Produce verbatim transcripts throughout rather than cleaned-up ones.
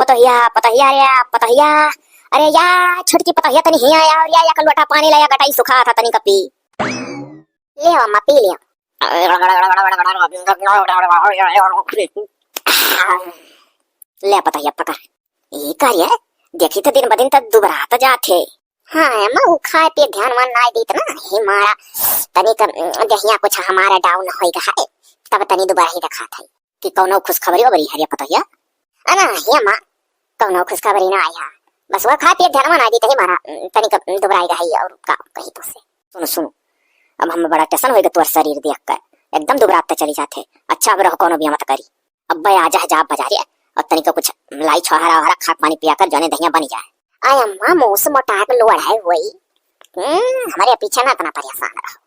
पतोहिया, पतोहिया रे, पतोहिया। अरे या, छोटकी पतोहिया, तनी हिया या, और या, या, एक लोटा पानी ला या, गटाई सुखा था, तनी का पी। ले अम्मा, पी लियो। ले पतोहिया, पकड़। ई का रे, देखी त दिन ब दिन त दुबरात जात है। हाँ अम्मा, उ खाए पिए ध्यान वान नाई दीत ना, ही मारा तनी क, उम, देहिया कुछ हमारा down होई गा है, तब तनी दुबराही देखात है। कि कौनो खुशखबरी ओबरी है रे पतोहिया? अना हे अम्मा, कौनो खुशखबरी ना आई है, बस वह खाए पिए ध्यान वान नाई दीत ही मारा, उम, तनी क, उम, दुबराई गा है और का कही तो से। सुन, सुन, अब हम बड़ा टेंशन होई गा तोर शरीर देख के, एकदम दुबरात चली जात है। अच्छा, अब रहो, कौनो बिया मत करी। अब्बे आ जा, जा बजारे, और तनिक कुछ लाई छोहारा ओहारा खा, पानी पिया कर जौने दहिया बनी जाए। आय अम्मा, मुंह से मोटाक लोढ़ है वही। हम्म, हमरे पीछे ना इतना परेशान रहो,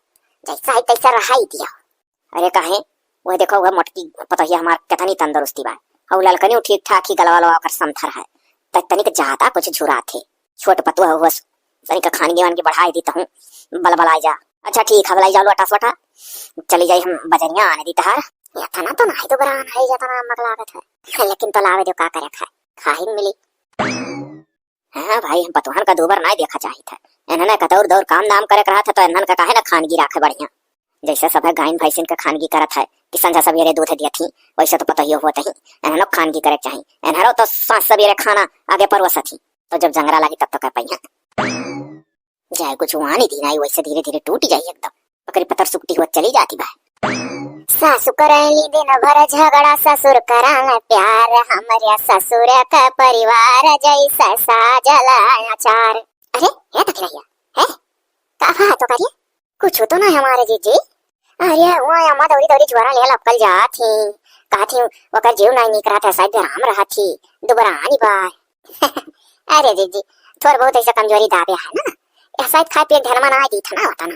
जैसा है तैसा रहा ही दियो। अरे काहे, वह देखो, वह मोटकी पतोहिया हमार कितनी तंदुरुस्ती बा, और ललकनी ठीक ठाक ही, गलवा लवा ओकर समथर है, त तनिक ज्यादा कुछ झुरात है। छोट पतुआ हुआ, तनिक खानगी वानगी बढ़ाई दी तहूँ बलबलाई जा। अच्छा ठीक है, बलाई जाओ लोटा सोटा, चली जाई हम बजरिया आने दी तहार। इतना तो नाई दुबरान है, जितना मक लागत है, लेकिन तो लावे दो, का करे खाए, खाही मिली। हाँ भाई, हम पतुहन का दूबर नाई देखा चाहित है, इन्हने का दौड़ दौड़ काम धाम करे के रहत है, तो इन्हन का काहे ना खानगी राखे बढ़िया। जैसे सभे गायन भैंसिन के खानगी करत है कि संझा सवेरे दूध दियत ही, वैसे तो पतोहियो होत ही, इन्हनो खानगी करे के चाही। इन्हरो तो सांझ सवेरे खाना आगे परोसत ही, तो जब जंगरा लागी तब तो कह पइहें। जाए कुछ वहां नहीं दिन आई, वैसे धीरे धीरे टूट जाई एकदम। ओकरी पतर सुकटी हुआ चली जाती बा। सासु करैली दिन भर झगड़ा, ससुर कराला प्यार, हमरे ससुर का परिवार जैसा साजला अचार। अरे, हे दखिनैया, हे? का भा तो करिए? कुछ तो नहीं हमारे जीजी। अरे, वो अम्मा दौड़ी दौड़ी ज्वरा ले लपकल जात ही। कहत ही, ओकर जीव नहीं निक रहत है, शायद बेराम रहत ही, दुबरानी बा। अरे जीजी, थोड़ बहुत ऐसा कमजोरी दाबे है ना, यह शायद खाए पिए ध्यान में ना दीत है ना, होता ना।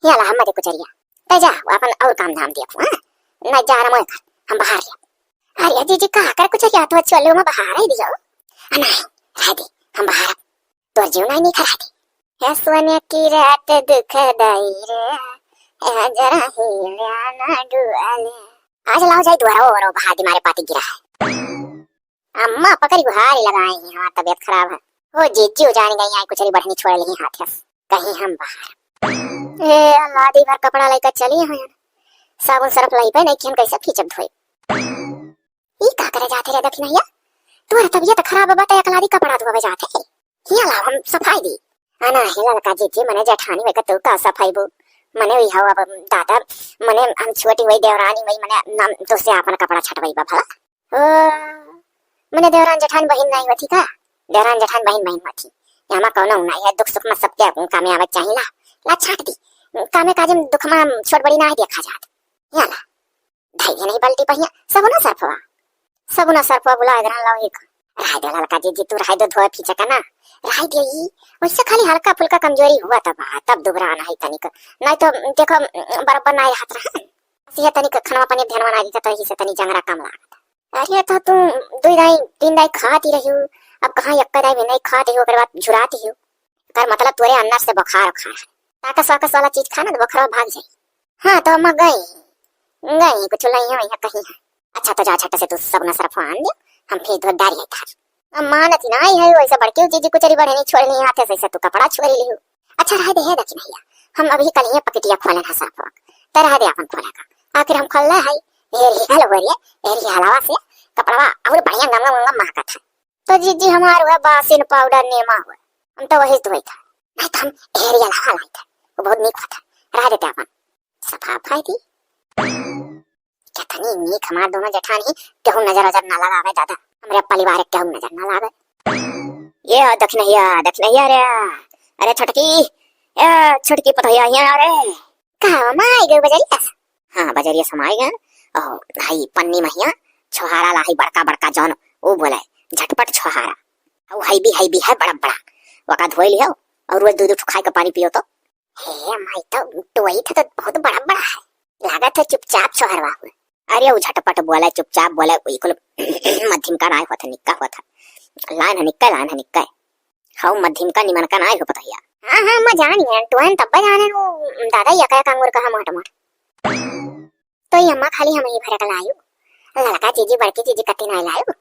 ये ला, हम दे कुचरिया, ते जा, वो अपन और काम धाम देखू, हाँ? नहीं जा रहा मोए घर, हम बाहर ले। अरे जीजी, का कर कुचरिया, तो चलो, मैं बाहर ही दियो। आ, नहीं, रह दे, हम बाहर। तोर जीव नाई निक रहत ही। हे सोने की रात दुखदाई रे, ए जरा हिला ना डुआले। आज लाओ जाई दुआरा और बहा दी मारे पाती गिरा है। अम्मा पकड़ी बुहारी लगाई ही, हमार तबीयत खराब है। हो जीजू जान गई, आई कुचरी बढ़नी छोड़ ली हाथ से। कहीं हम बाहर। ए अल्लाह, दी भर कपड़ा लेकर चली हैं। साबुन सरफ लाई पे नहीं, कि हम कैसे खींचब धोए। ई का करे जात है रे दखिनैया? तोर तबीयत खराब बा त एकलादी कपड़ा धोवे जात है। हिया लाओ हम सफाई दी। अना हे ललका जीजी, मने जेठानी होई का तू का सफाई बू? मने वही हवा बा, दादा, मने हम छोटी वही देवरानी वही, मने नाम तो से आपन कपड़ा छटवाई बा भला। ओ, मने देवरान जेठान बहिन नहीं होती का? देवरान जेठान बहिन बहिन होती। यहाँ कौनो नहीं है, दुख सुख में सबके कामे आवे चाहिए ला। ला छाट दी। कामे काजे में दुख में छोट बड़ी ना है देखा जात। हिया ला। धइले नहीं बाल्टी पहिया, सबुना सरफवा। सबुना सरफवा बुला इधर लाओ एक। रह दे ललका जीजी, तू रह दे धोए फीचे का ना। रह दे ई, वैसे खाली हल्का फुल्का कमजोरी हुआ तब, तब दुबरा ना है तनिक। नहीं तो देखो, बराबर ना रहत रहा। बस ये तनिक खनवा पानी ध्यान बना दी तो ही से तनी जंगरा कम लागत। अरे तो तू दुई दाई, तीन दाई खाती रही हो, अब कहाँ एक दाई भी नहीं खाती हो, ओकर बाद झुराती हो। कर मतलब तोरे अंदर से बुखार उखार है। ताकस वाकस वाला चीज खा ना तो बुखार भाग जाई। हाँ तो अम्मा गई, गई कुछ लइया वइया कहीं है। अच्छा तो जा झट से तू सबुना सरफ आन दे, हम फिर धो डारी है धार। अम्मा नती ना आई है, वैसे बड़की जीजी कुचरी बढ़नी छोड़नी हाथे से, से तू कपड़ा छोड़ी लियो। अच्छा रह दे है दखिनैया, हम अभी कल ही पकिटिया खोले ना सरफ, तो रह दे अपन खोले का, आखिर हम खोल है। एरी हल हो रे, एरी हलावा से कपड़वा और बढ़िया गंगा गंगा महकत है। तो जीजी हमार हुआ बासिन पाउडर नेमा हुआ, हम तो वही धोई था। नहीं तो हम एरियल हवा लाई था, वो बहुत नीक होता। रह देते अपन। सफा फाई थी। कितनी नीक हमार दोनों जेठानी, केहू नजर नजर ना लगावे दादा, हमरे परिवार के केहू नजर ना लागे। ये आ दखिनैया, दखिनैया रे, अरे छोटकी, ए छोटकी पतोहिया, यहाँ आ रे। कहाँ माई गई बजरिया? हाँ, बजरिया समाई गए। ओ, हई पन्नी महिया छोहारा ला, हई बड़का बड़का जौन, ऊ बोले, झटपट छोहारा। और हई भी, हई भी है बड़ा बड़ा, वका धोई लियो और रोज दो दो ठो खाए का पानी पियो तो। हे माई, तो टोई था तो बहुत बड़ा बड़ा है, लागत है चुपचाप छोहरवा हुए। अरे वो झटपट बोले, चुपचाप बोले, ई कुल मध्यम का नाय होता, निक्का होता। लान है निक्का, लान है निक्का। हऊ मध्यम का निमन का नाय हो पतोहिया। हाँ, हाँ, मैं जानी है, टोहन तब्बे जाने वो दादा ही अकया कांगुर कहा मोट मोट। तो ये अम्मा खाली हम ही भरे का लायू, लड़का जीजी, बड़की जीजी कती नाय लायू।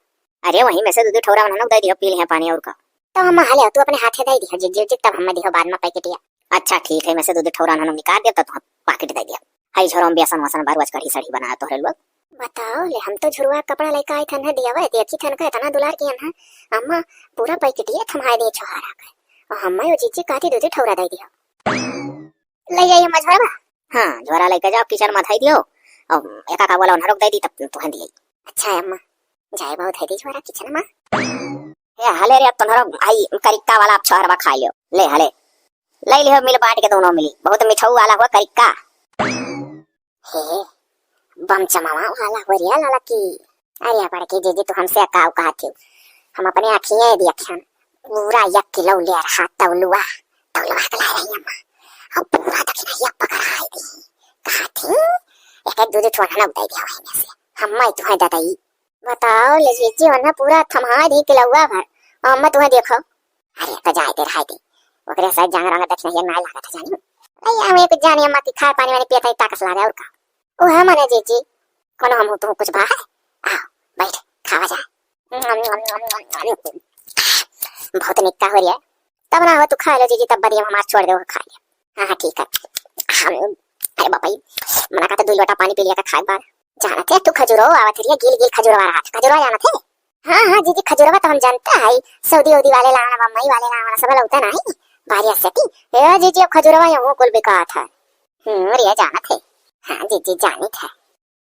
अरे वही में से दू दू ठौरा उन्हन दइ दियो, पी लिहे पानी और का। तो अम्मा, हाँ ले, तू अपने हाथे दइ दियो जिज्जी उज्जी, तब हमें दियो बाद में पैकेटिया। अच्छा ठीक है, में से दू दू ठौरा उन्हन निकाल दियो, तब तुहैं पाकिट दइ दियो। हई झोरा में बेसन वसन बा, रोज कढ़ी सढ़ी बनाए तोहरे लोग। बताओ ले, हम तो झुरवा कपड़ा लइके आई थन है दियावे, देखी थन का इतना दुलार किहन है। अम्मा पूरा पैकेटिया थमाए दिए छोहारा के। और हमें वो जिज्जी कहती दू दू ठौरा दइ दियो। लइ जाइए अम्मा झोरा। हाँ, झोरा लइके जाओ, किचन में धइ दियो। और एका का बोला उन्हन रोक दइ दी, तब तुहैं दिए। अच्छा है अम्मा, जाए बहुत है दी झोरा किचन में। ए, हले रे, अब तुम्हारा भाई करिक्का वाला अब छोहरवा खा लियो। ले, हले। ले लियो, मिल बांट के दोनों मिली। बहुत मिठाऊ वाला हुआ करिक्का। हे, बम चमावा वाला हुआ रे लाला की। अरे, बड़की जिज्जी, तू हमसे काव कहत हो? हम अपने आँखिए देखन। पूरा एक किलो ले रहा तौलुआ। तौलुआ के लाए रही अम्मा। और पूरा दखिनहिया पकड़ाए दी। कहत ही, एक एक दू दू ठो अनक दे दिया वही में से। हम मैं तुम्हें दे दई। बताओ ले जीजी, ओन्हा पूरा थम्हा दी किलौआ भर, अम्मा तुम्हें देखो। अरे तो जाए दे, रहाई दे, ओकरे साथ जांग रंग दखिनहिया नाय लागत है जानी। अरे हम एक जानी अम्मा की खाए पानी वानी पियत है, ताकस लागे और का। ओ है मने जीजी, कोनो हम तुम कुछ बा है? आओ, बैठ, खावा जाए। बहुत निक्का हो रहा है। तब ना हो तू खा लो जीजी, तब बदिया हमार छोड़ दे, वो खा ले। हाँ, हाँ, ठीक है। हम, अरे बापा, मना का तो दो लोटा पानी पी लिया का खाए बार। जानत है तू खजुरवा आवत है, गील गील खजुरवा रहा था, खजुरवा जानत है? हाँ, हाँ, जीजी, खजुरवा तो हम जानते हैं, सऊदी उदी वाले लावना, बम्बई वाले लावना, सब लौटा नहीं, बारिया सती। ए जीजी, अब खजुरवा यहाँ कुल बिकात है। हम्म, रिया जानत है। हाँ, जीजी, जानित है।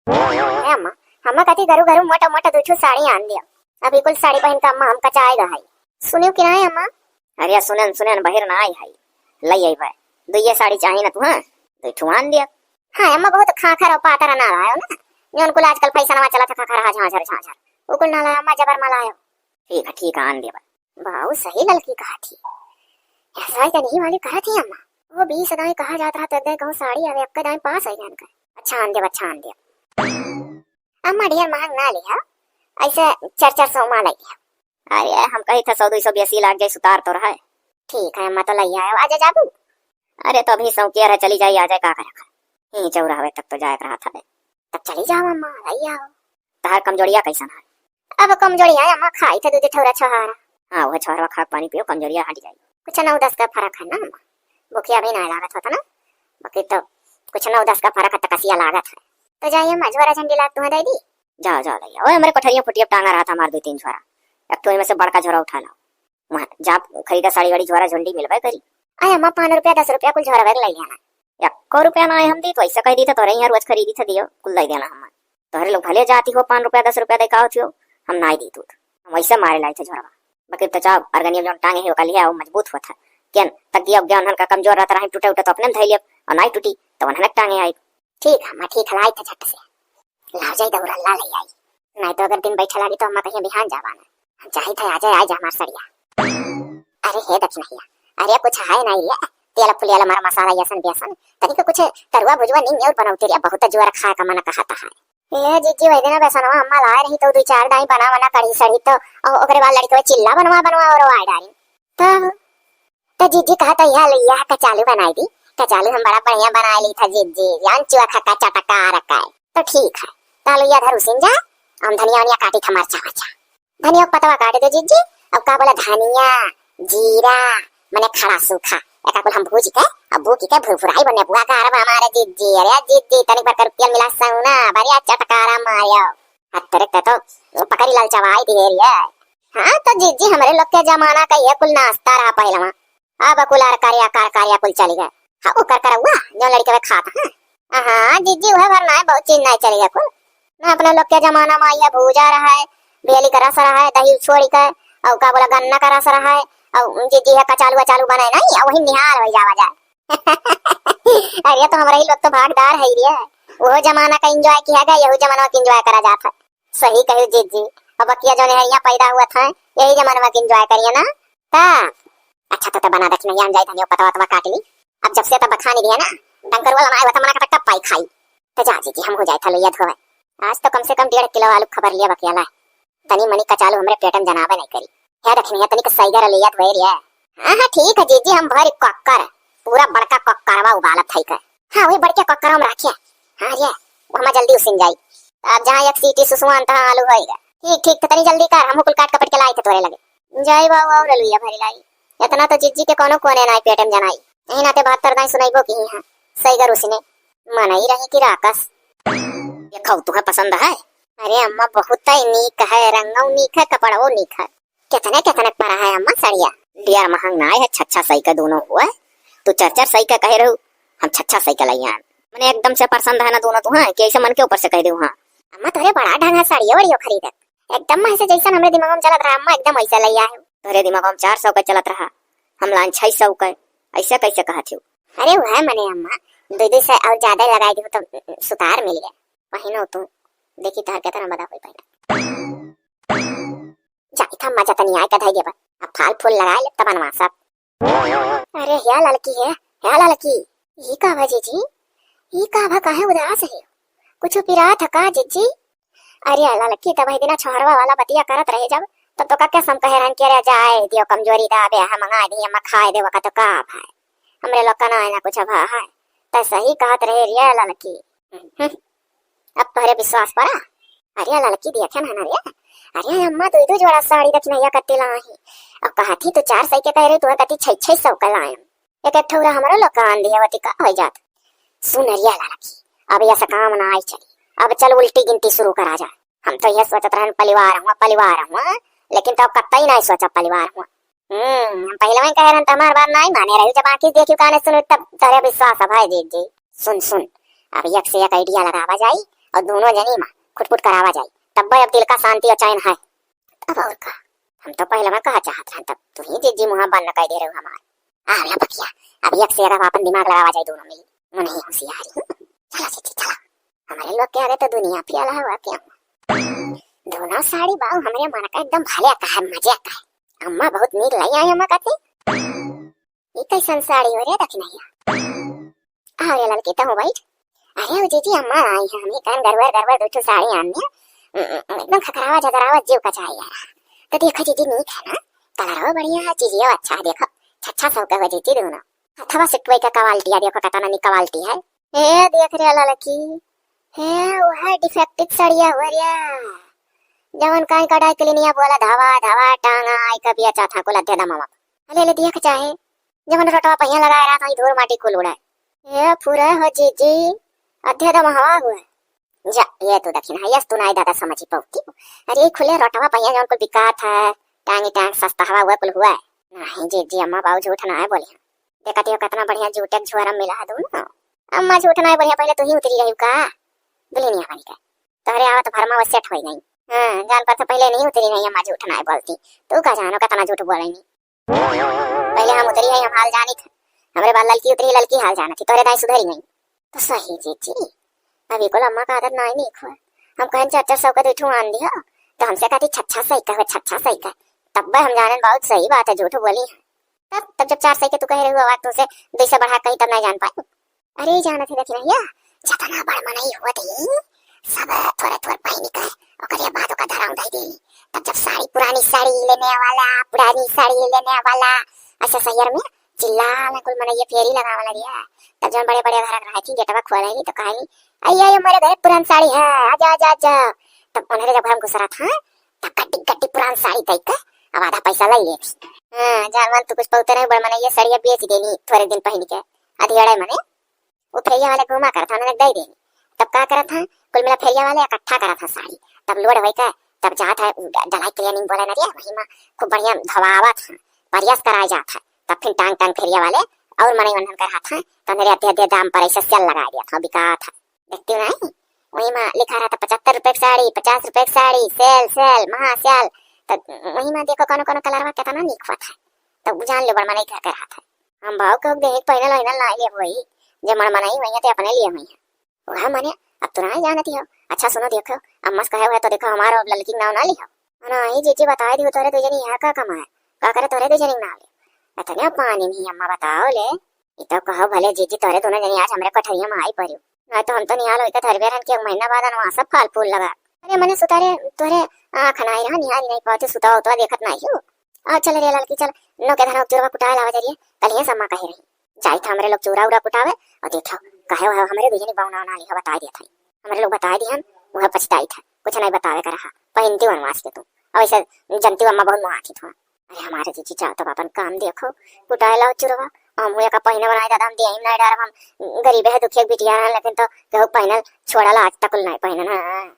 ए अम्मा, अम्मा कहती घरू घरू मोटा मोटा दू ठो साड़ी आन दिया। अभी कुल साड़ी पहन के अम्मा हमका चाय गहाई। सुनियो कि नहीं अम्मा? अरे सुनन सुनन, बहिर ना आई है, लई आई भाई। दुइये साड़ी चाही ना तू, हाँ? दू ठो आन दिया। हाँ अम्मा, बहुत खाखर और पातर ना लायो ना, जौन कुल आजकल फैशन में चला था, खाखर हा झांझर झांझर, वो कुल ना लायो अम्मा, जबर में लायो। ठीक है, ठीक है, आन दिया भाई। बाऊ सही ललकी कहा थी। ऐसा ही तो नहीं वाली कहा थी अम्मा। वो बीस दाई कहा जात रहा, तो दे कहूँ साड़ी आवे, अक्का दाई पास है जान कर। अच्छा आन देव, अच्छा आन देव। अम्मा ढेर महंग ना लिहा, ऐसे चार चार सौ मा लइ लिहा। अरे हम कही था सौ दो सौ बेसी लाग जाए, सुतार तो रहा है। ठीक है अम्मा, तो लइ आयो, आजा जाबू। अरे तो अभी सौ केर है, चली जाई, आ जाए, का करे? यहीं चौराहे तक तो जाए रहा था। तब चली जाओ अम्मा, लइ आओ। तहार कमजोरिया कैसन है? अब कमजोरिया अम्मा खाई थे दूध ठौरा छोहारा। हाँ, वह छोहरवा खा के पानी पियो, कमजोरिया हट जाई। कुछ नौ दस का फर्क है ना अम्मा, भूखिया भी ना लागत होता ना, बाकी तो कुछ नौ दस का फर्क है, तकसिया लागत है। तो जाइए अम्मा, झोरा झंडी लाग तुम्हें दे दी। जाओ, जाओ, ले आओ। ओए, हमरे कोठरिया फुटिया टांगा रहा था हमार दो तीन झोरा, एक तो इनमें से बड़का झोरा उठा लाओ। वहाँ जाप खरीदा साड़ी वाड़ी झोरा झंडी मिलबे करी। अरे अम्मा, पाँच रुपया दस रुपया कुल झोरा बैग ले लेना। एको रुपया ना आए हम दी, तो ऐसा कह दी था, तोहरे यहाँ रोज खरीदी था दियो, कुल दे देना हम। तोहरे लोग भले जाती हो, पाँच रुपया दस रुपया दे का होती हो, हम ना ही दी तू। हम वैसे मारे लाई थे झोरवा। बकरी तो चाव, अरगनिया में जौन टांगे है, ओका लिया, वो मजबूत हुआ था। केन, तकिया उकिया उन्हन का कमजोर रहता रहा, टूटे उठे तो अपने धै लिया, और ना ही टूटी, तो उन्हन टांगे आई। ठीक है, मैं ठीक हलाई थे झट से। लाओ जाई दौड़ल ला ले आई। नहीं तो अगर दिन बैठे लागी तो हम कहीं बिहान जावा ना। हम चाही थे आ जाए, आ जा हमार सड़िया। अरे हे दखिनहिया, अरे कुछ है नहीं रे, तेल फुलियल मार मसाला यसन बेसन, तनिक कुछ तरुआ भुजवा नहीं और बनौती रे, बहुत जोर खाए का मन कहता है। ए जिज्जी, वही दिन बेसनवा अम्मा लाए रही तो दो चार दाई बना बना कढ़ी सड़ी तो, ओ-, ओकरे बाद लड़के चिल्ला बनवा बनवा और आए डारी। तब तो जिज्जी कहता यह लो, यह कचालू बनाई दी, कचालू हम बड़ा बढ़िया बनाए ली था जिज्जी, जान चुआ खक्का चटका रखा है। तो ठीक है, तालो यह धरू सिंजा, हम धनिया वनिया काटी था मरचा वरचा। धनिया के पतवा काट दे जिज्जी। अब का बोला, धनिया, जीरा, मने खड़ा सूखा, एका कुल हम भूज के, अब भूकी के भुरभुराई बने बुआ का अरब हमारे जिज्जी। अरे जिज्जी, तनिक भर कर तेल मिला सौना, बढ़िया चटकारा मारियो। हत्तरे ते तो पकड़ी लाल चवाई दिए रे। हाँ तो जिज्जी, हमरे लोग के जमाना का ये कुल नाश्ता रहा पहलवा। अब कुल अरकारिया, कारकारिया कुल चली गए। हाँ, वो करकरौआ, जो लड़के वे खात हैं। हाँ, जिज्जी, वह भर ना है, बहुत चीज नहीं चली गए कुल। ना, अपने लोग के जमाना में ये भूजा रहा है, बेली का रस रहा है, दही छोड़ी का, और का बोला, गन्ना का रस रहा है, और जिज्जी है कचालू वचालू बनाए नहीं, और वही निहाल हो जावा जाए। अरे, तो हमारे ही लोग तो भागदार है रे, वो जमाना का एंजॉय किया गया, यही जमाना का एंजॉय करा जाता है। सही कही जिज्जी, अब बकिया जौन है यहाँ पैदा हुआ था, यही जमाना में एंजॉय करिए ना। ता, अच्छा, तो, तो बना दखिनहिया, हम जाई धनिया पतवा तवा काट ली। अब जब से तब बखानी दिया ना, डंकर वाला ना आए, तो मना कटा कब पाई खाई। तो जा जिज्जी, हम हो जाए थलो याद होवे। आज तो कम से कम डेढ़ किलो आलू खबर लिया बकिया ला। तनी मनी कचालू हमरे पेटन जनाबे नहीं करी। हे दखिनहिया, तनी का सही घर ले याद होए रे। हाँ, हाँ, ठीक है जिज्जी, हम भरी कक्कर, पूरा बड़का कक्करवा उबालत है कर। हाँ, वही बड़के कक्कर हम राखिया। हाँ रे, वो हमार जल्दी उसिन जाई। अब जहाँ एक सीटी सुसुआन, तहाँ आलू होएगा। ठीक, ठीक, तो तनी जल्दी कर, हमहू कुल काट कपट के लाई थे तोरे लगे। जाई बाऊ और लुइया भरी लाई। इतना तो जिज्जी के कोनो कोने नाई पेट में जनाई। यही नाते बहत्तर दाई सुनाइबो की ही हाँ। सही गर उसने। मनई रही कि राकस। ये खाऊ तुहे पसंद है? अरे अम्मा, बहुत ही नीक है, रंगो नीक है, कपड़ो नीक है। कितने, कितने पड़ा है अम्मा सड़िया? ढेर महंग ना है, छच्छा सही का दोनों हुआ। तू चार चार सही का कहे रहू, हम छच्छा सही का लइया। मने एकदम से पसंद है ना दोनों तुहा, कि ऐसे मन के ऊपर से कह देऊ हाँ। अम्मा तोरे बड़ा ढंग है साड़ियो वाड़ियो खरीदत। एकदम ऐसे जैसन हमरे दिमाग में चलत रहा अम्मा, एकदम ऐसे लइया है। तोरे दिमाग में चार सौ का चलत रहा, हम लान छह सौ का, ऐसे कैसे कहत हो? अरे वह मने अम्मा, दो दो सौ और ज्यादा लगा दी तो सुतार मिल गया। पहिनो तू, देखी तहार केतना बड़ा होई पहिला। जा, इथा मजा तनी आए के धई देबा। अब फाल फूल लगाए ले तब बनवा सब। अरे या ललकी है, या ललकी। ई का भा जीजी? ई का भा, काहे उदास है? कुछ पिरात है का जीजी? अरे ललकी, तब ही दिना छोहरवा वाला बतिया करत रहे जब, तब तो का कसम कहे रहन कि अरे जाए दियो कमजोरी दा बे, हम मंगा दिए, हम खाए देवा का तो का भाई। हमरे लोग का ना है ना कुछ भा है। त सही कहत रहे रे ललकी। हम्म। अब तोहरे विश्वास पड़ा? अरे ललकी देखे ना, ना रे। अरे अम्मा, दो दो जोड़ा साड़ी दखिनैया कत्ती लाई। अब कहत ही तो चार सौ के कह रही, तोहर कत्ती छह छह सौ का लायम। एक एक ठौरा हमरो लोग का आन दिया वती का हो जात। सुन रे ललकी, अब ऐसा काम ना आई चली। अब चल उल्टी गिनती शुरू करा जा। हम तो यह सोचत रहन परिवार हुआ, परिवार हुआ, लेकिन तो कत्ता ही नहीं सोचा परिवार हुआ। हम्म, हम पहले वही कह रहन त हमार बात नहीं माने रही, जब आँखी देखी काने सुनी तब तोहरे विश्वास है भाई जीजी। सुन, सुन, अब एक से एक idea लगावा जाई और दोनों जनी मा खुटपुट करावा जाई, तब अब दिल का शांति और चैन है। अब और का, हम तो पहले में कहा चाहत रहन, तब तू ही जीजी मुँह बंद कर दे रहे हो हमार। आ ला बकिया, अब एक से एक अब अपन दिमाग लगावा जाई दोनों मिली। मुँह नहीं होशियारी। चला जीजी, चला। हमरे लोग के आगे तो दुनिया फेल है, हुआ क्या? दोनों साड़ी बाऊ हमरे मन का एकदम भले का है, मजे का है। अम्मा बहुत नीक लाई आई अम्मा कहती। ई कैसन साड़ी हो रे दखिनैया? आओ रे ललकी, तहूँ बैठ। अरे ओ जीजी, अम्मा आई है, हमही कहन गरबर गरबर दो ठो साड़ी आन दिया। उम, उम, एकदम खखरावा झदरावा जीव का चाहिए। तो देखो जीजी, नीक है ना, कलरवा बढ़िया है, चीजियो अच्छा है। देखो छच्छा सौ के हो जीजी दोनों। हथवा से टोई का quality है, देखो कतना नी quality है। हे देख रे ललकी, हे वह defective सड़िया हो रे, जवन काई कढ़ाई के लिनिया बोला धवा धवा टांगा आई कबिया चाथा को लद्दे दमावा। ले ले देख चाहे, जवन रोटवा पहिया लगाए रहा था, धूर माटी कुल उड़ाए। ए फुरे हो जीजी, अधे दम हवा हुआ। जा, ये तो दखिन है, यस तू नाई दादा समझी पौती। अरे, खुले रोटवा पहिया जवन कुल बिकात है, टांगी टांग सस्ता हवा हुआ कुल हुआ है। नहीं जीजी, अम्मा बाऊ झूठ ना है बोली। देखती हो कितना बढ़िया जूटे के झोरा मिला है दोनों। अम्मा झूठ ना है बोली, पहले तू ही उतरी रही का? दुल्हनिया बनी का। तोहरे आवत भरमा वो set हो गई। हाँ, जान पर तो पहले नहीं उतरी नहीं अम्मा झूठ ना है बोलती। तू का जानो कितना झूठ बोलेंगी। पहले हम उतरी है, हम हाल जानी थे। हमरे बाद ललकी उतरी, ललकी हाल जाना थी, तोरे दाई सुधरी नहीं। तो सही जीजी, अभी को अम्मा का आदत नहीं नीक हुआ। हम कहन चार चार सौ का दो ठो आन दिया, तो हमसे कहती छच्छा सही का, छच्छा सही का। तब हम जाने बहुत सही बात है, झूठ बोली है। तब, तब जब चार सौ के तू कह रही हो, आज तुमसे दो सौ बढ़ा कहीं तब नहीं जान पाई। अरे जानत है दखिनैया, जतना बड़ मनई होत ही, सब थोरे थोर पहिन के, ओकरे बाद ओकर धराम धई देली। तब जब साड़ी, पुरानी साड़ी लेने वाला, पुरानी साड़ी लेने वाला, ऐसे शहर में चिल्ला में कुल मनई फेरी लगावे लगिया। तब जब बड़े बड़े घर रहे थी, गेटवा खोले ली तो कहे ली, "आई, आई, हमारे घर पुरान साड़ी है, आजा, आजा, आजा।" तब उन्हें जब घर में घुस रहा था, तब गड्डी गड्डी पुरान साड़ी दे के अब आधा पैसा ले लेती। हाँ, जान मान तू कुछ पौते नहीं, बड़ मनई ये साड़िया बेच देनी थोरे दिन पहिन के, अधेड़े मने। वो फेरिया वाले घूमा करत हन, उन्हें दे देनी। तब का करत हन, कुल मिला फेरिया वाले इकट्ठा करत हन साड़ी। तब load होई के, तब जात है, उ ड-, dry cleaning बोले ना रे, वही में खूब बढ़िया धोवावत हन, press कराए जात है। तब फिर टांग टांग फेरिया वाले और मनई वंदन करत हन, तो मेरे अधे अधे दाम पर ऐसे sale लगा दिया था, बिकात है। देखती हो नहीं, वही में लिखा रहता पचहत्तर रुपए की साड़ी, पचास रुपए की साड़ी, sale, sale, महा sale। तो वही में देखो कौनो कौनो कलरवा कितना निक होत है, तो जान लो बड़ मनई क्या करत है। हम भाव के देख पहिनल ओहिनल ना लिए होई, जे मन मनई होई है ते अपने लिए होई है। वह मने, अब तो ना जानती हो। अच्छा सुनो, देखो, अम्मा से कहे हुआ तो देखो, हमारो अब ललकी के नाव ना लिहो। ना ही जीजी, बताए दियो तोरे दो जनी यहाँ का कमाए, का करे तोरे दो जनी के नाव ले। इतने पानी नहीं अम्मा बताओ ले। ये तो कहो भले जीजी, तोरे दोनों जनी आज हमरे कोठरिया में आई परियो, ना तो हम तो निहाल होई के धरबे रहन के एक महीना बाद अनवासा फल फूल लगा। अरे मने सुतारे, तोरे आँख ना आई रहा, निहारी नहीं पावती, सुता उतवा देखत नहीं हो। आ चल रे ललकी चल, नौ के धनवा चूरवा कुटाए लावा जरिए, कल ही सम्मा कहे रही। जाई था हमरे लोग चूरा उरा कुटावे, और देखो, कहे हो हमरे दुजनी बावना ना लिहा बताए दिया था। हमरे लोग बताए दिहन, वह पछताई था। कुछ नहीं बतावे का रहा, पहिनती वनवास के तू। अब ऐसे जनती अम्मा बहुत मुआथी थी। अरे हमारे जीजी, जाओ तब अपन काम देखो, कुटाए लाओ चुरवा। हम हुए का पहिने बनाए दादा, हम दिया ही नहीं डर, हम गरीबे है, दुखिया बिटिया है, लेकिन तो केहू पहिनल छोड़ल आज तक नहीं पहिनन है।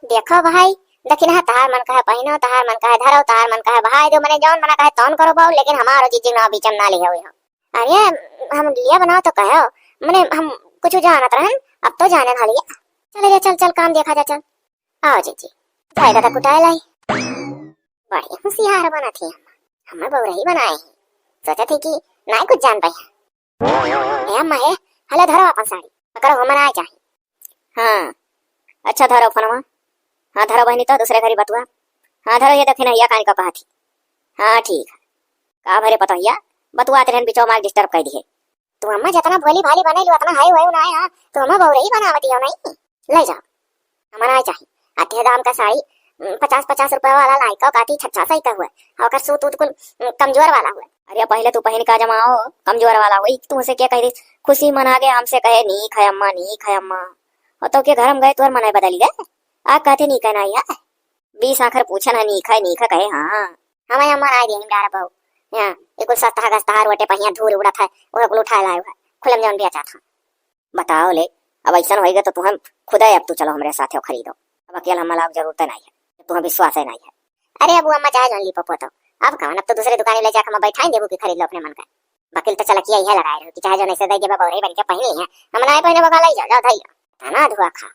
देखो भाई, देखी ना, तहार मन कहे पहिनो, तहार मन कहे धरो, तहार मन कहे बहाए दो, मने जौन मना कहे तौन करो बाऊ, लेकिन हमारो जीजी ना बीच में ना लिहे हुए हो। अरे हम लिया बनाओ तो कहो, मने हम कुछ जानत रहन, अब तो जाने वाली है। चल रे चल, चल काम देखा जा, चल। आओ जीजी, जाए दादा कुटाए लाई। बड़ी होशियार बना थी हम, हमें बउरही बनाए ही। सोचा थी कि ना कुछ जान पाई। ए अम्मा हे, हले धरो अपन साड़ी। अगर हो मनाए चाही। हाँ, अच्छा धरो फोनवा। हाँ धरो बहिनी, तो दूसरे घरी बतुआ। हाँ धरो, ये देखी ना, या कान का कहा थी। हाँ ठीक है। का भरे पतोहिया, बतुआत रहन बिचो मार डिस्टर्ब कर दिए। तू अम्मा जितना भोली भाली बनेलू उतना हाई वाई ना है, हाँ। तू अम्मा बउरही बनावती हो नहीं। ले जाओ। हमारा चाही। आधे दाम का साड़ी, उम, पचास पचास रुपया वाला लाई का काती छच्छा सही का हुआ। और ओकर सूत उत कुल, उम, कमजोर वाला हुआ। अरे पहले तू पहिन का जमाओ, कमजोर वाला हुई। तू उसे क्या कह दे, खुशी मना के हमसे कहे, "नीक है अम्मा, नीक है अम्मा।" और तो के घर में गए तोर मनाई बदल गए। आ कहते नीक है ना यार। बीस आखर पूछन है, "नीक है, नीक है," कहे, "हाँ।" हमें अम्मा ना दिए डारा बहु। यहाँ, ये कुल सस्ता गस्ता रोटे पहिया धूर उड़त है, वो कुल उठाए लाए हुआ। खुलम जौन बेचा था। बताओ ले, अब ऐसन होइगा तो तुहम खुदे अब तू चलो हमरे साथे खरीदो। अब अकेल हम लाग जरूरत नहीं है, तुहम विश्वास है नहीं है। अरे अब वो अम्मा चाहे जौन ली पपो तो, अब कौन, अब तो दूसरे दुकान ले जाकर मैं बैठाई देबू कि खरीद लो अपने मन का। वकील तो चलकिया यह लगाए रहो कि चाहे जौन ऐसे दे देबा बौरे बन के पहन ली है, हम ना पहने बगा लाई जाओ, जाओ धाई लो। तना धुआ खा।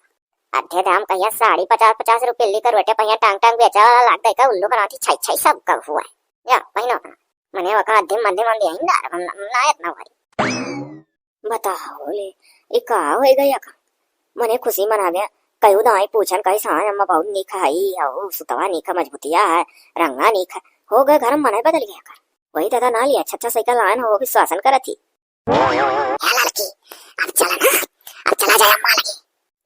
अधे दाम कहिया साड़ी पचास पचास रुपये ली कर रोटे पहिया टांग टांग बेचा वाला लाग दे का उल्लू बनाती छाई छाई सब का हुआ है। या पहिनो अपना। मने वका अधे मंदे मंदे आई ना, हम ना इतना भारी। बताओ ले, ई का होइ गया का? मने खुशी मना गया। कयू दाई पूछन कही साय अम्मा बहुत नीक है, हऊ सुतवा नीक है, मजबूतिया है, रंगा नीक है। हो गए घर में मने बदल गया का? वही दादा ना लिया, अच्छा अच्छा साइकिल आयन हो विश्वासन करत ही। ए लड़की, अब चला ना, अब चला जाए अम्मा लगे।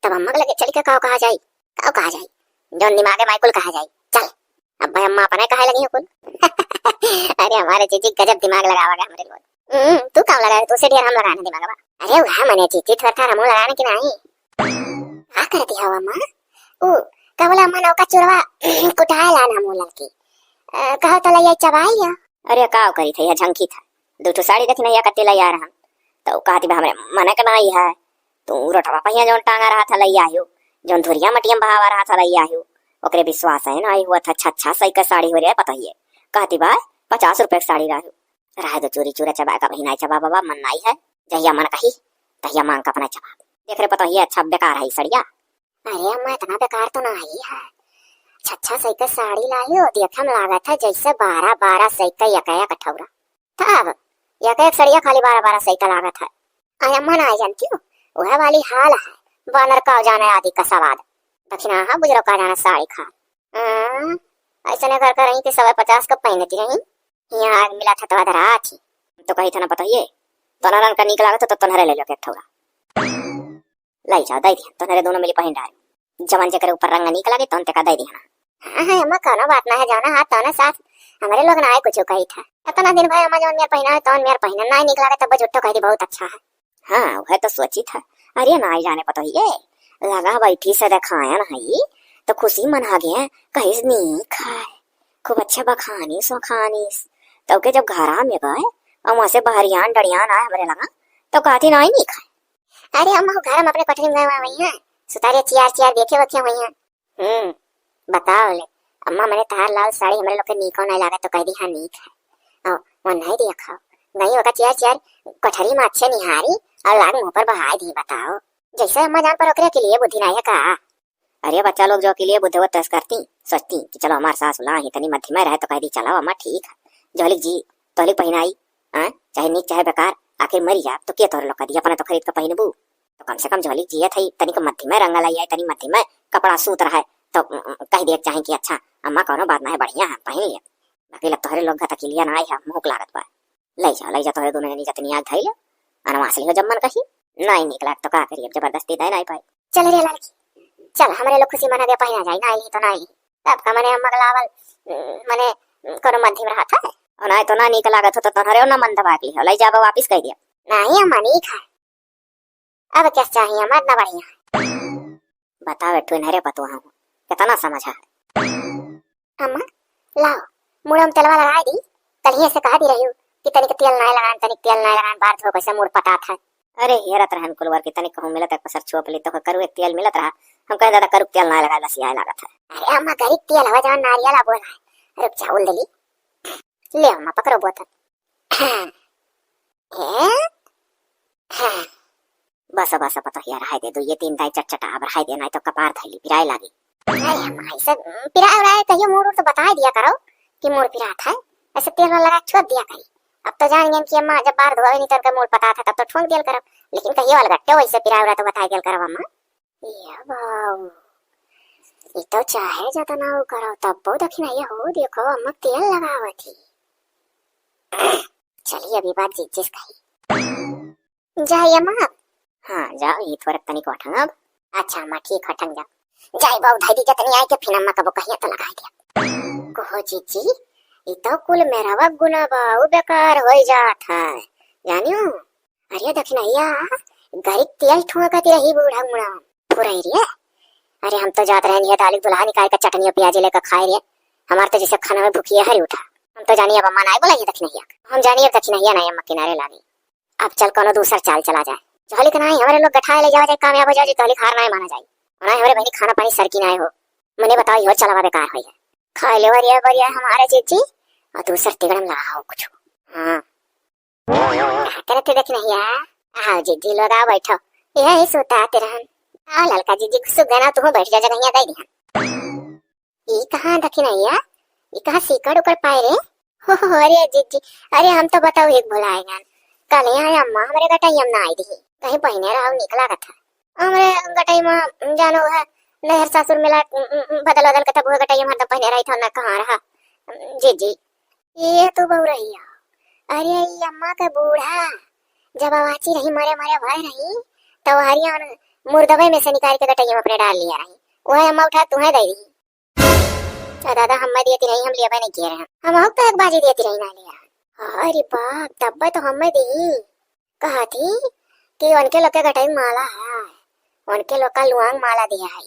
तब अम्मा के लगे चली के काव कहा जाई, काव कहा जाई, जौन दिमागे माई कुल कहा जाई। चल, अब भाई अम्मा अपने कहे लगी हो कुल। अरे हमारे जीजी गजब दिमाग लगावा गया हमरे लोग। हम्म, तू काम लगा, तू से ढेर हम लगाने दिमाग बा। अरे वह मने जीजी थोड़ा था हमू लगाने की नहीं। का करती हो अम्मा? ओ, का बोला अम्मा नौका चुरवा कुटाए लान हमू लड़की। अ, कहो तो लइया चबाई या। अरे काव करी थे, या झंकी था। दो ठो साड़ी देखी नहीं, या कत्ती लइया रहन। तो कहती बा हमरे मन के नाई है। तू रोटवा पहिया जौन टांगा रहा था लइया आयो, जौन धुरिया मटिया में बहावा रहा था लइया आयो, ओकरे विश्वास है ना हुआ था। अच्छा अच्छा सही का साड़ी हो रे पतोहिए। कहती बा पचास रुपये की साड़ी रहा। रहे दो चूरी चूरा चबा का बहिना चबा बाबा मन नाई है। जहिया मन कही तहिया मांग का अपना चबा। देख रे पतोहिए, अच्छा बेकार है ई सड़िया। अरे अम्मा इतना बेकार तो ना आई है। छच्छा सही का साड़ी लाई हो, देखे में लागत है जैसे बारह बारह सही का एक एक ठौरा। तब एक एक सड़िया खाली बारह बारह सही का लागत है। अरे अम्मा ना आई जानती हो, वह वाली हाल है। बानर का जाने आदि का सवाद। दक्षिणा है बुजरो का जाने साड़ी खा। हाँ, ऐसे घर का रही कि सवा पचास का पहनती रही। यहाँ आग मिला था तो अधरा थी। तो कही था ना पतोहिए, तोनरन का नीक लागत हो तो तोनरे ले लो के एक ठौरा। लाई जा, दई दिया, तोनरे दोनों मिली पहिन डारे। जवन जेकरे ऊपर रंग नीक लागे तौन तेका दई दिया ना। हाँ हाँ अम्मा, कौनो बात ना है, जाना हाथ तौने साथ। हमरे लोग ना आए कुछ कही था। इतना दिन भाई अम्मा जौन मेर पहिना है तौन मेर पहिना, ना नीक लागे तब झूठो कह दी बहुत अच्छा है। हाँ, वह तो सोची था। अरे ना जाने पतोहिए, लगा बैठी से देखायन हई, तो खुशी मना गया, कहिस नीक है, खूब अच्छा बखानीस वखानीस। तो के जब घरा में गए, और वहाँ से बहरियान डड़ियान आए हमरे लगा, तो कहती नाई नीक है। अरे अम्मा, घर में अपने कोठरी में गए हुए हैं, सुतारे चियार चियार देखे वखे हुए हैं। हम्म, बताओ ले, अम्मा, मने तहार लाल साड़ी हमरे लोग के नीको नहीं लागत, तो कह दी, "हाँ, नीक है।" और वो नहीं देखो, गई ओका चेयर, चेयर कोठरी में अच्छे निहारी और लाग मुंह पर बहाई दी। बताओ, जैसे अम्मा जान पर ओकरे के लिए बुद्धि नहीं है का? अरे बच्चा लोग जो के लिए बुद्धि वो तस करती, सोचती कि चलो हमार सास उला ही तनी मध्यमा रहे, तो कह दी, "चलो अम्मा, ठीक है।" जोहलिक जी, तोहलिक पहिनाई, हाँ, चाहे नीक चाहे बेकार, आखिर मरी जाब, तो के तोहरे लोग कह दी, अपना तो खरीद के पहिनबू। तो कम से कम झोली जियत है, तनिक मध्यमे रंग लाई है, तनी मध्यमे कपड़ा सूत रहा है, तो, उम, उम, कह दिए चाहे कि अच्छा, अम्मा, कौनो बात ना है, बढ़िया है, पहन लिया। बाकी लग तोहरे लोग घतकिलिया ना आई है, मुँह लागत बा। ले जा, ले जा, तोहरे दोनों जनी जतनी आग धइले, अनवास लिहो जब मन कही। नहीं निक लाग तो का करी, अब जबरदस्ती दे नहीं पाई। चल रे लड़की, चल, हमरे लोग खुशी मना के पहना जाई, ना ली तो ना ली। तब का मने अम्मा के लावल, उम, मने, उम, कौनो मध्यम रहा था। और नहीं तो ना निक लागत हो तो तोहरे ना मन दबा के लिहो, ले जाबो वापिस कह दिया। नहीं अम्मा, नीक है। अब क्या चाहिए, मत ना बढ़िया। बताओ, एक ठो इन्हरे पतोह हूँ, इतना समझ है। अम्मा, लाओ, मुड़वा में तेलवा लगाइ दी। कल्हिये से कहति रहिउ कि तनिक तेल नाहीं लगाएन, तनिक तेल नाहीं लगाएन, बार धो कैसे मुड़ पटात है। अरे, हेरत रहन कुलवर की तनिक कहूँ मिलत है, कसर छोप ली तो करुए तेल मिलत रहा। हम कहे, "दादा, करुक तेल नाहीं लगाए, लसियाए लागत है।" अरे अम्मा, गरी तेल हवा जवन नारियल आ बोला है। रुक जा, उल देली। ले अम्मा, पकड़ो बोतल। हैं? हैं? बस, बस, पतोहिया, रहाई दे, दुइये तीन दाई चटचटा, अब रहाई दे, नाहीं तो कपार धइली, पिराए लागी। अरे अम्मा, ऐसे, उम, पिराए उराए कहियो मुड़ उड़ तो बताए दिया करो कि मुड़ पिरात है, ऐसे तेल वाल लगा छोड़ दिया करी। अब तो जान गए कि अम्मा जब बार धोवे नहीं तो उनका मुड़ पटात है, तब तो ठोंक दियल करब, लेकिन कहियो अलगट्टे वैसे पिराए उराए तो बताए दियल करब अम्मा। ये बाऊ, ये तो चाहे जतना वो करो, तब वो दखिनहिया हो, देखो अम्मा तेल लगावत ही। चलिए, अभी बात जीत जिस कही। जाई अम्मा। हाँ, जाओ, ई थोरक तनिक वठंग अब। अच्छा अम्मा, ठीक है, ठंग जाओ। जाई बाऊ, धई दी जतनी आई के फिर अम्मा कबो कहिया तो लगाई दिया। कहो जीजी, ई तो कुल मेरवा गुना बाऊ बेकार होई जात है, जानियो? अरे दखिनहिया, गरिक तेल ठुआ कति रही बूढ़ा मुड़ा। फुरई रे। अरे हम तो जात रहन ये दालिक दुल्हा निकाल के चटनिया प्याजी लेकर खाए रे। हमार तो जैसे खाना में भूखिए हरी उठा। हम तो जानी अब अम्मा नाई बोला ये दखिनहिया। हम जानी अब दखिनहिया नाई अम्मा किनारे लागी। अब चल कोनो दूसर चाल चला जाए। चहली के नाई, हमरे लोग गठाए ले जावा जाए, कामयाब हो जाए, चहली के हार नाई माना जाए। और नाई हमरे बहनी खाना पानी सर की नाई हो। मने बताओ, इहो चलवा बेकार होई है। खाए ले वरिया वरिया हमारे जीजी, और दूसर तिगड़म लगाओ कुछ। हाँ। का करत है दखिनहिया? आओ जीजी लोग, आओ बैठो। यही सुतात रहन। आओ ललका जीजी, सुगना, तू बैठ जा, जगहिया दे दिहन। ई कहाँ दखिनहिया? ई कहाँ सीकड़ उकड़ पाए रे? हो, हो, अरे जीजी, अरे हम तो बताओ एक भुलाए गन। कल यहाँ अम्मा हमरे गटैया में ना आई रही, कहीं पहिने रहो, निक लागत है। हमरे गटई में जानो है, नैहर सासुर मिला, उम, उम, उम, बदल बदल के तब वो गटई में हरदम पहिने रही था ना, कहाँ रहा? जीजी, ये तो बउरहिया। अरे ई अम्मा के बूढ़ा जब अवाची रही, मरे मरे भय रही, तब हरिया उन मुर्दबे में से निकाल के गटैया में अपने डाल लिया रही। वह अम्मा उठा तुहे दे रही। आ दादा, हम मैं दियती रही, हम लिया नहीं किए रहे। हम तो एक बाजी दियती रही ना लिया। अरे बाप, तब्बे तो हम मैं दी। कहा थी कि उनके लोग के गटई माला है, उनके लोग का लुआंग माला दिया है।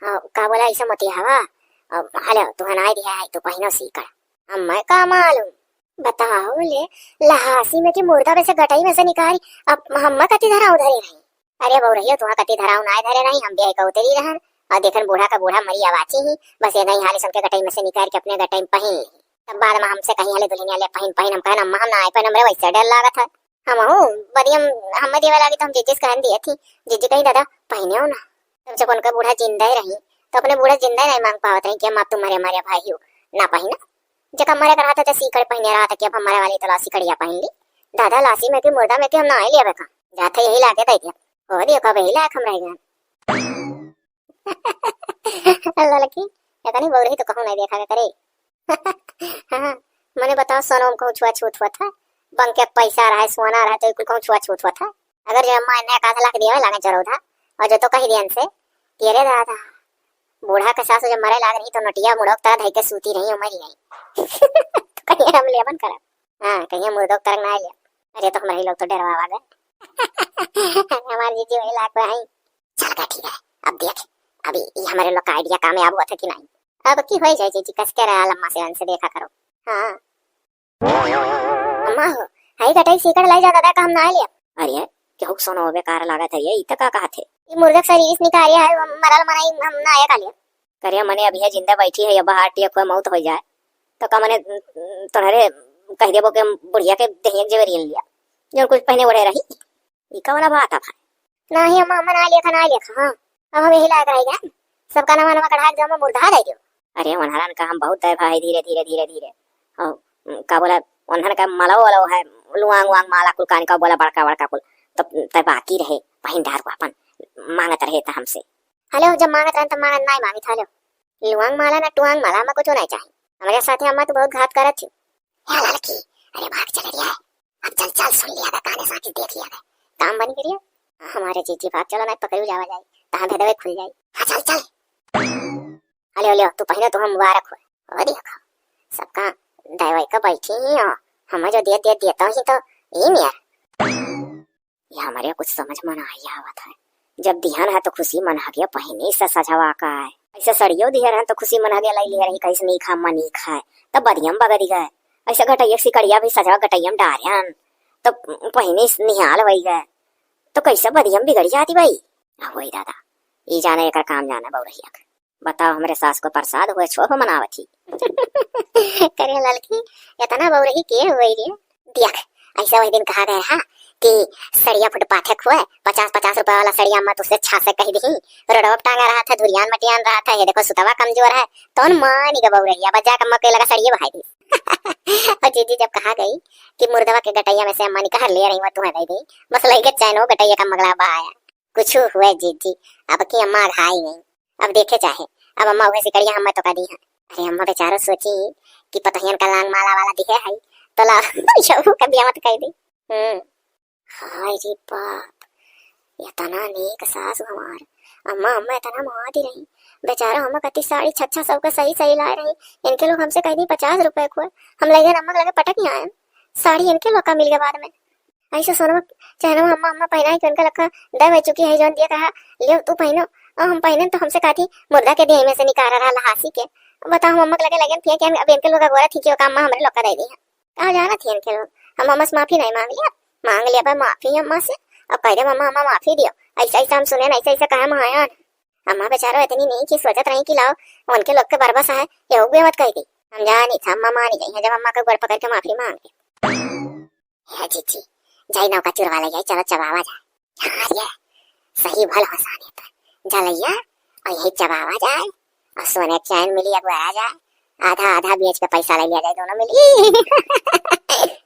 हाँ, का बोला, ऐसे मत हवा। अब हेलो, तू हनाई दिया है, तू पहिनो सीकर। हम्मे का मालूम? बताओ ले, लहासी में कि मुर्दा में से गटई में से निकारी, अब हम्मे कति धराऊ धरे रही। अरे बउरहियो, तुहा कति धराऊ नाय धरे रही, हम बियाह का उतरी रहन, और देखन बूढ़ा का बूढ़ा मरी अवाची ही, बस ये नहीं हाली सुन के गटई में से निकाल के अपने गटई में पहिन ली। तब बाद में हमसे कहीं हाले दुल्हनिया ले पहिन पहिन, हम कहन अम्मा हम ना आए पहिन, हमरे वैसे डर लागत है। हमहू बदियम, हम्मे देवे लागी तो हम जीजी से कहन दिए थी, जीजी कही दादा पहिने हो ना। तब जब उनका बूढ़ा जिंदा ही रही, तो अपने बूढ़ा जिंदा ही नहीं मांग पावत रही कि अम्मा अब तू मरे मरे भाई हो, ना पहिना। जब मरे का रहा था तो सीकड़ पहिने रहा था कि अब हम मरे वाली तो लासी कड़िया पहिन ली। दादा लासी में भी मुर्दा में भी हम ना आई लिया बेका। जाते यही लागे दे दिया। हो दियो कब यही लायक हम रह गए। लड़की, इतनी बउरही तो कहूँ नहीं देखा करे। हाँ, मने बताओ, सोनो में कहूँ छुआछूत हुआ था? बंक के पैसा रहा है, सोना रहा है, तो कुल कहूँ छुआछूत हुआ था? अगर जो अम्मा इन्हें आकाश लाख दिया लागे चरौधा, और जो तो कही दियन से, तेरे दादा, बूढ़ा के सास जब मरे लाग रही तो नटिया मुड़ोक तरह धई के सूती रही, उमर ही आई। तो कहीं हम लेबन करब। हाँ, कहीं मुर्दोक तरह ना लिया। अरे तो हमारे लोग तो डरवा गए। हमारे जीजी वही लाख में आई। चल का ठीक है, अब देख, अभी ये हमारे लोग का आइडिया कामयाब हुआ था कि नहीं। अब की हो जाए जीजी, कस के रहा लम्मा से उनसे देखा करो। हाँ। अम्मा हो, हाई कटाई सीकड़ लाई जा दादा का हम ना लिया। अरे, केहू के सोनो बेकार लागत है ये, ई त का कहत है? ई मुर्गा के शरीर से निकालिया है, हम मरल मनाई हम ना आया कालिया। करे मने अभी है जिंदा बैठी है, अब हार्ट अटैक हुआ मौत हो जाए, तो का मने, उम, तोहरे कह देबो के बुढ़िया के देहिया के जेवर लिया, जो कुछ पहने ओढ़े रही, ई कौन बात है भाई? नाही अम्मा, अम्मा ना लेखा, ना लेखा, हाँ। अब हम यही लायक रह गए। सबका नवा नवा कढ़ा के जो हम मुर्दा दे दियो। अरे, उन्हरन का हम बहुत दे भाई, धीरे, धीरे, धीरे, धीरे। और, का बोला, उन्हरन का मलो वालो है, लुआंग वांग माला कुल कान का बोला बड़का, बड़का कुल। तो तय बाकी रहे, पहिन डार को अपन मांगत रहे था हमसे। हेलो, जब मांगत रहन तब मांगत नहीं मांगी था, हेलो। लुआंग माला ना टुआंग माला, हमें कुछ नहीं चाहिए। हमारे साथ अम्मा तो बहुत घात करत थी। ए लड़की, अरे भाग चले रिया है। अब चल, चल, सुन लिया बे, काने साकी देख लिया बे। काम बन करिए। हमारे जीजी भाग चलो, नहीं पकड़ू जावा जाए, तहाँ भेदवे खुल जाए। हाँ, चल, चल। अले, अले, तू पहले तो हम मुबारक हो। ओ देखो, सबका दवाई का बैठी ही हो। हमें जो दे, दे, देता ही तो ई नियर। ये हमारे कुछ समझ में ना आई आवत है। जब दिहन है तो खुशी मना के पहिने से सजवा का है। ऐसे सड़ियो दिहे रहन तो खुशी मना के लाई लिहे रही, कहिस नीक है, अम्मा नीक है। तब बदियम बगदी गए। ऐसे गटैया के सिकड़िया भी सजवा गटैया में डारे हन, तो पहिने निहाल होई गए। तो कैसे बदियम बिगड़ जाती भाई। आ होई दादा, ई जाने एकर काम जाने बउरहिया के। बताओ, हमरे सास को प्रसाद हुए छोप मनावत ही। करे ललकी, इतना बउरही के हुई रे? देख, ऐसा वही दिन कहा गया रहा कि सड़िया फुटपाथे खुए, पचास पचास रुपया वाला सड़िया अम्मा तुझसे छा से कह दी, रोडवा पे टांगा रहा था, धुरियान मटियान रहा था, ये देखो सुतवा कमजोर है, तौन मानी के बउरहिया बजा के अम्मा के लगा सड़िया बहाई दी। और जीजी जब कहा गई कि मुर्दवा के गटैया में से अम्मा निकाल ले रही, वह तुम्हें दे दी, बस लगे चैन वो गटैया का मगला बहाया। कुछ हुए जीजी, अब की अम्मा अघाई गई। अब देखे चाहे, अब अम्मा उहे सिकड़िया हमें तो का दी है। अरे अम्मा बेचारो सोची कि पतोहियन का लांग माला वाला दिहे है, तो ला यहू का बियाह मत कर दी। हम्म। हाय रे बाप, इतना नेक सास हमार। अम्मा, अम्मा इतना मुआ दी रही। बेचारा अम्मा कति साड़ी छच्छा सबके सही सही लाए रही। इनके लोग हमसे कह दी पचास रुपए को, हम लगे अम्मा के लगे पटक ही आए। साड़ी इनके लोग का मिल गए बाद में। ऐसे सोनवा चहनवा अम्मा, अम्मा पहनाई के उनका लखा दे वह चुकी है, जौन दिया कहा, "लियो तू पहनो।" और हम पहने तो हमसे कहती, "मुर्दा के देह में से निकाल रहा लहासी के।" बताओ, हम अम्मा के लगे लगन फिर के अब इनके लोग अगोरा थी कि ओका अम्मा हमरे लोग का दे दी है। का जाना थी इनके लोग, हम अम्मा से माफी नहीं मांग लिया, मांग लिया पर माफी अम्मा से। अब कह दे, "अम्मा, अम्मा माफी दियो, ऐसा ऐसा हम सुने ना, ऐसा ऐसा कहा हम आया ना।" अम्मा बेचारो इतनी नहीं की सोचत रही कि लाओ, उनके लोग के बरबस है, ये हो गए मत कह दी। हम जानी था अम्मा मानी गई है, जब अम्मा का गोड़ पकड़ के माफी मांग ली। हे जीजी, जाई नौका चुरवा ले जाई, चलो चबावा जाए। हाँ रे, सही भल हो साने पर। जा लैया, और यही चबावा जाए, और सोने के चैन मिली, अगुआ जाए, आधा आधा बेच के पैसा ले लिया जाए, दोनों मिली।